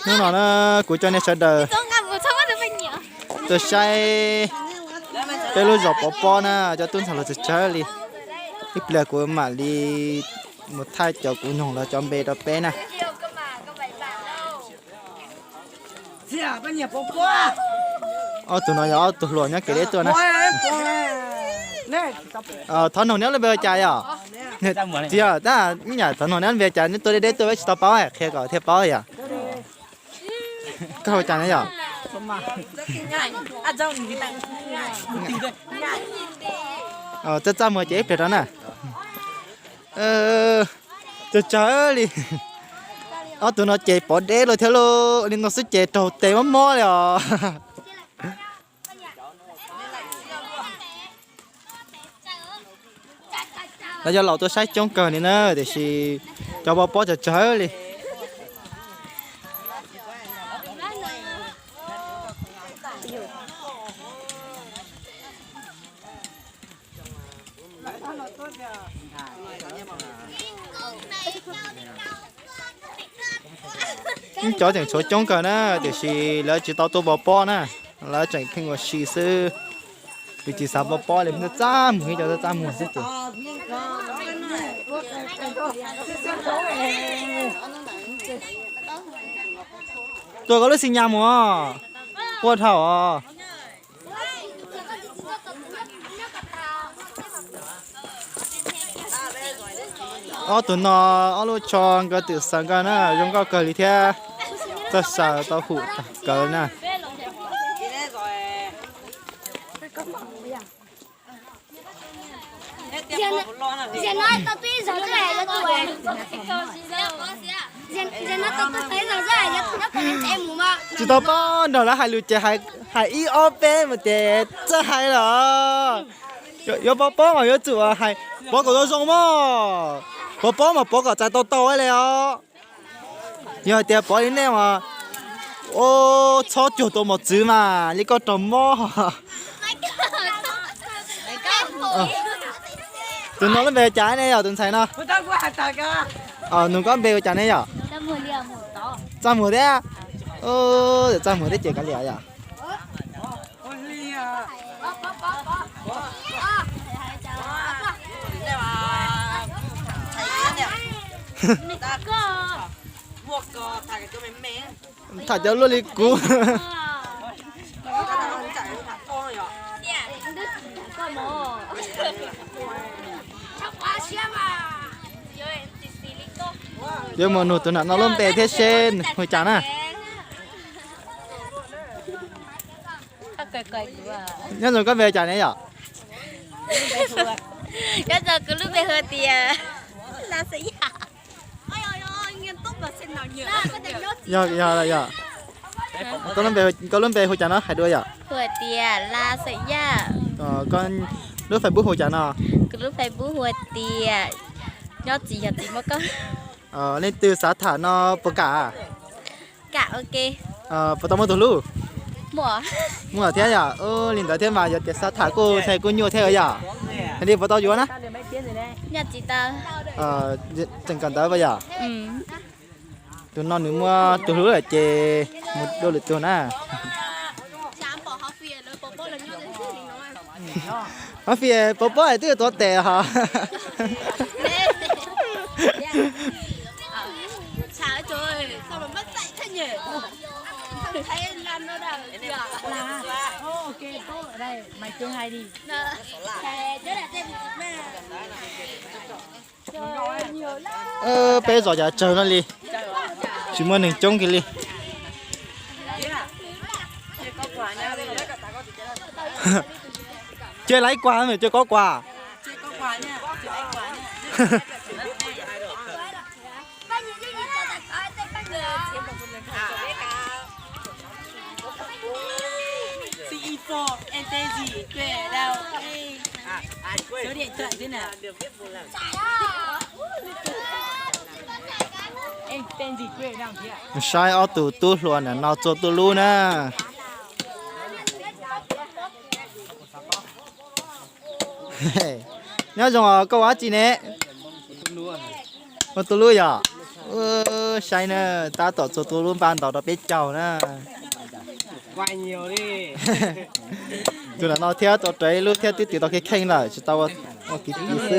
Hnub no na, kuv coj nej sawv daws tuaj saib peb lub zos Pov Pob na, cov tub ntxhais hluas txawg tsawg li. Ib pliag kuv mam li mus thaij cov kuv noog los cov npe rau peb na. Ob tug no yog ob tug hluas nyob kev deb tuaj na. Thov noog neb lub npe ua cas yom? Tsis yog, tab ib yam thov noog neb lub npe ua cas, neb tuaj deb deb tuaj peb tsis tau paub, qhia kom thiaj paub yom. Koj hu cas na yom? Txaj txaj muag ces ib pliag rau na. Tsawg tsawg li. Ob tug no ces pov deb lawm thiab lauj, li no xwb ces raug tes mob mob li os. Lawv cov laus tuaj saib coob kawg li na, tiam sis cov Pov Pob tsawg tsawg li. Cov tseem tshuav coob kawg na, tiam sis lawv tsis tau tua Pov Pob na, lawv tseem pheej ua si xwb. Vim tsis xav Pov Pob li, txaj muag ib co txaj muag xwb ces. Tua koj lub xi nyas mus, quaj dhau os. Ob tug no, ob lub tsho nkawd twm xaws nkawd na, zoo nkauj kawg li thiab. Txawj xaws tau hum kawg na. Tsis tau paub nrog lawv hais lus ces hais ib ob peb mus ces txawj hais los. Yuav Pov Pob mas yuav tsum hais Pov kom zoo zoo mog. Pov Pob mas Pov kom txais tau tau li os. Yog hais tias Pov li nej mas, ua txhob cuag tua mos txwv mas li koj raug mob. Tus no lub npe ua cas ne yom, tus ntxhais no? Nug koj npe ua cas ne yom? Txaj muag thiab. Txaj muag thiab ces kav liam yom. Tham cov luaj li kuv. Yuav mus nug tus nam no lub npe thiab seb hu cas na. Nyob zoo, koj npe ua cas ne yom? Nyob zoo, kuv lub npe hu tias Laj Xeem Yaj. Yog, yog, yog. Koj lub npe hu cas no, hais dua yom? Hu tias Laj Xeem Yaj. Koj lub Facebook hu cas no? Kuv lub Facebook hu tias nyob txiv yog txiv Muaj Koob. Leej twg xav tham no puas kam? Kam ua ke. Puas tau muaj tus hlub? Muaj thiab yom. Li ntawd thiab mas yog tias xav tham kuj ntshai kuj nyuaj thiab yom. Li puas tau yuav na? Nyob tsis tau. Tseem kawm ntawv puas yom? Tus no nws muaj tus hlub lawm ces mus dua lwm tus na. Hov fias Pov Pob twb yuav tuav tes hos. Peb zos cas tsawg no li, tsis muaj neeg coob kiag li. Cia laiv kuag, cia kov kuag. Saib ob tug tub hluas ntawm no txua tuj lub na. Nyob zoo, koj ua dab tsi ne? Ua tuj lub yom? Saib na, tab tom txua tua lub npa ntov rau peb caug na. Tus ntawm no thiab tau raws ib lub thiab twb tiv tau kheej kheej lawm, tsis tau ua kiv kiv xwb.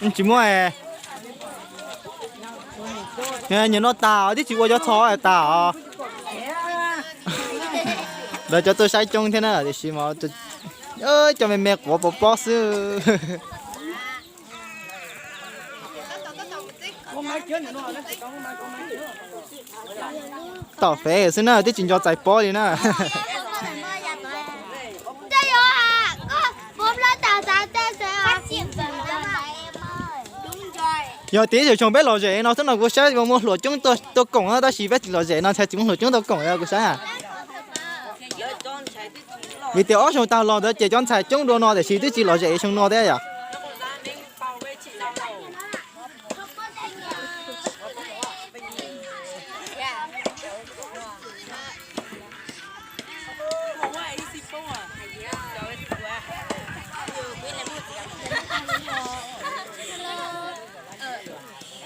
Tsis muaj. Nyias noj tas os, twb tsis ua cov txho tas os. Lawv cov tuaj saib coob thiab na, tiam sis mas cov me me quav pov pob xwb. Tom fev xwb na, twb tsis nco txais pob li na. Yog tias ib xyoos peb lom zem no xwb no kuv saib muaj hluas coob tuaj koom, tab sis peb tsis lom zem no ntshai tsis muaj hluas coob tuaj koom kuv saib. Vim tias ob xyoo tag los ntawd ces cov ntxhais coob dua no tiam sis twb tsis lom zem xyoo no thiab yom.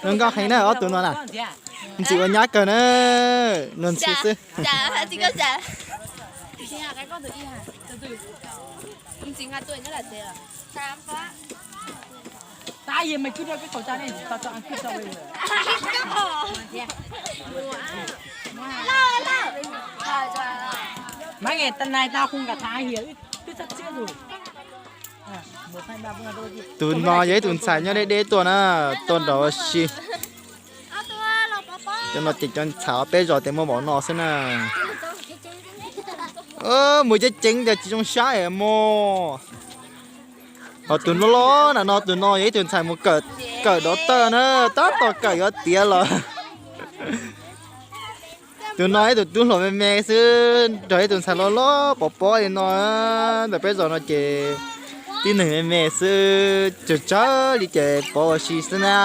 Zoo nkauj heev na ob tug no na. Ntxim ua nyab kawg na, luag ntxhi xwb. Tus no yog ib tug ntxhais nyob deb deb tuaj na, tuaj nrog ua si. Cov no ces cov ntxhais peb zos ces muaj npaum no xwb na. Mus ceev ceev ces tsis zoo saib mog. Ho tus loj loj na no, tus no yog ib tug ntxhais mus kawm dov tawj na, tab tom kawm yuav tiav los. Tus no ib tug tub hluas me me xwb, nrog ib tug ntxhais loj loj pov pob li no. Ntawm peb zos no ces tib neeg me me xwb, tsawg tsawg li ces pov ua si xwb na.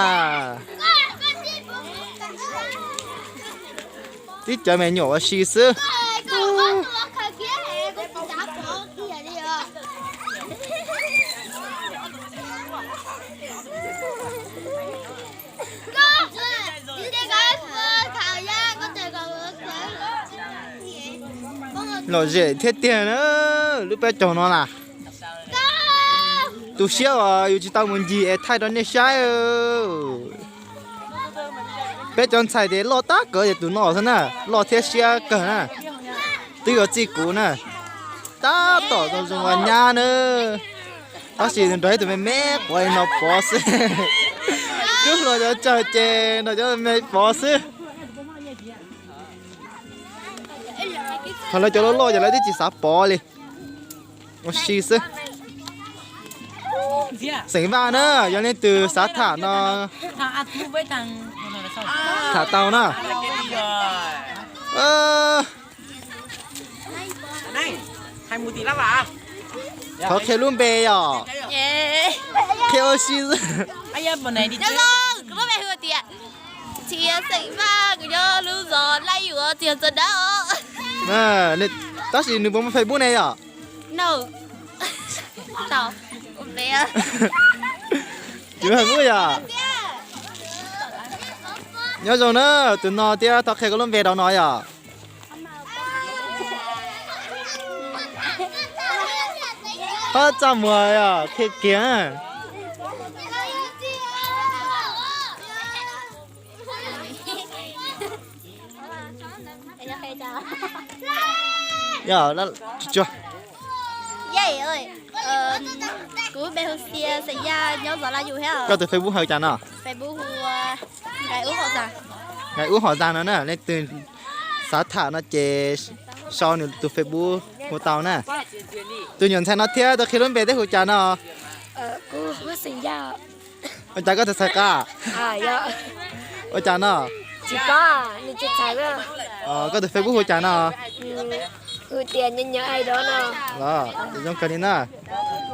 Tib cov me nyuam ua si xwb. Lom zem thiab tiag na, lub peb caug no na. Tu siab uas yus tsis tau mus ncig es thaij rau nej saib. Peb cov ntxhais ces loj tab kawg ces tus no xwb na, loj thiab siab kawg na. Twb yuav txij kuv na. Tab tom zoo ua nyab na. Tab sis nrog ib tug me me quav li no pov xwb. Tub hluas cov tsawg ces nrog cov me me pov xwb. Qhov lawv cov loj loj ces lawv twb tsis xav pov li. Ua si xwb. Xeem Vaj na, yog leej twg xav tham no tham tau na. Thov qhia lub npe yom. Qhia ua si xwb. Kuv lub npe hu tias Txhiaj Xeem Vaj, kuv nyob lub zos Laj Yuav, txiv Txos Dawb. Tab sis nws puas muaj Facebook ne yom? Tsis muaj Facebook yom? Nyob zoo na, tus no thiab thov qhia koj lub npe rau no yom. Pab txaj muag yom, qhia kiag. Yog, kuv lub npe hu Xia Xeem Yaj, nyob zos Laj Yuav thiab. Koj tus Facebook hu cas no? Facebook hu Nqaim Ub Hom Zag no na, leej twg xav tham no ces sau nws tus Facebook hu tau na. Tus nyuam ntxhais no thiab, tus qhia lub npe thiab hu cas no? Ua cas koj txhais txhais qab? Ua cas no? Koj tus Facebook hu cas no? Los zoo kawg li na.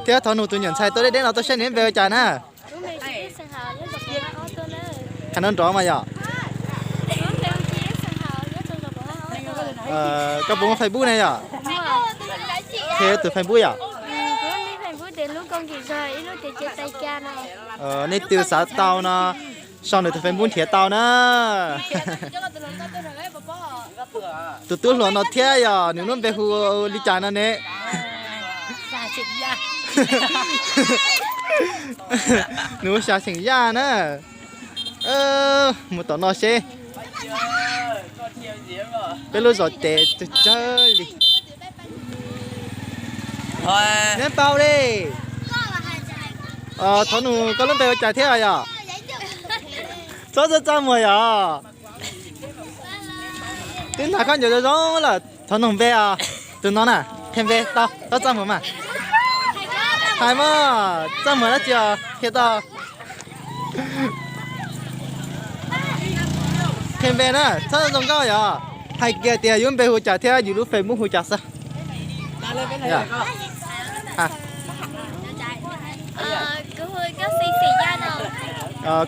Thiab thov nug tus nyuam ntxhais tuaj deb deb no tuaj saib nws lub npe ua cas na? Hais nrov nrov mas yom. Koj puas muaj Facebook ne yom? Qhia tus Facebook yom. Nej twg xav tau no, sau nws tus Facebook nrhiav tau na. Tus tub hluas no thiab yog nws lub npe hu li cas no ne? Nws hu Xya Xeem Yaj na. Mus tom no seb. Peb lub zos ces tsawg tsawg li. Neb npau li. Thov nug koj lub npe ua cas thiab yom? Txhob txaj muag yom. Twb nag khaub ncaws zoo zoo lawm, thov nug npe os. Tus no na, qhia npe tau, txhob txaj muag mas. Hais mas, txaj muag dab tsi os, qhia tau. Qhia npe na, txhob zoo nkauj yom. Hais kiag tias yus npe hu cas thiab yus lub Facebook hu cas xwb.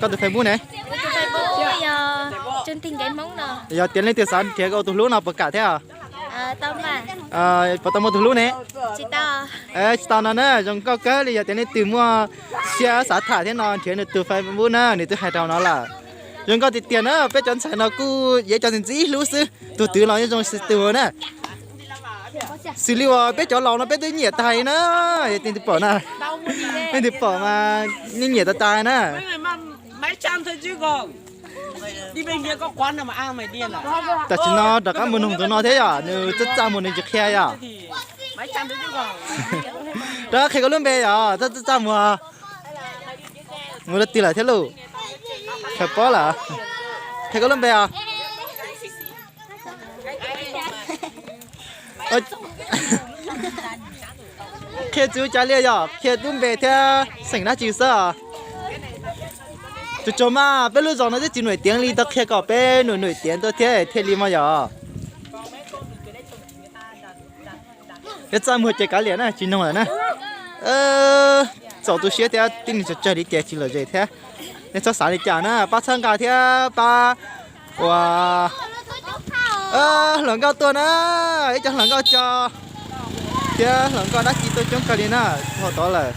Koj tus Facebook ne? Yog tias leej twg xav nrhiav koj tus hlub no puas kam thiab? Puas tau muaj tus hlub ne? Tsis tau no na, zoo nkauj kawg li. Yog tias leej twg muaj siab xav tham thiab no nrhiav nws tus Facebook na, nws twb hais rau no lawm. Zoo nkauj tiag tiag na, peb cov ntxhais no kuj yog cov ntxim ntxim hlub xwb, tus twg los yeej zoo xwb tus na. Xws li uas peb cov laus no peb twb nyiam tas na, yog leej twg pom na, leej twg pom mas yeej nyiam tas tas na. Tam sim no rov qab mus nug tus no thiab yom, nws txaj txaj muag nws tsis qhia yom. Rov qab qhia koj lub npe yom, txaj txaj muag. Mus rau twg lawm thiab lauj? Khaws pob lawm. Qhia koj lub npe os. Qhia tsis ua cas li yom, qhia lub npe thiab xeem dab tsi xwb os. Tsuas tsuas mas peb lub zos no twb tsis nổi tiếng li, tau qhia kom peb nổi nổi tiếng tuaj thiab thiaj li mas yom. Yog txaj muag ces kav liam na, tsis nug lawm na. Txaus tu siab thiab, tib neeg tsawg tsawg li ces tsis lom zem thiab. Nej txhob xav li cas na, pab txhawb nqa thiab pab ua hluas nkauj tuaj na, ib cov hluas nkauj cos thiab hluas nkauj dab tsi tuaj coob kawg li na, txog tod lawm.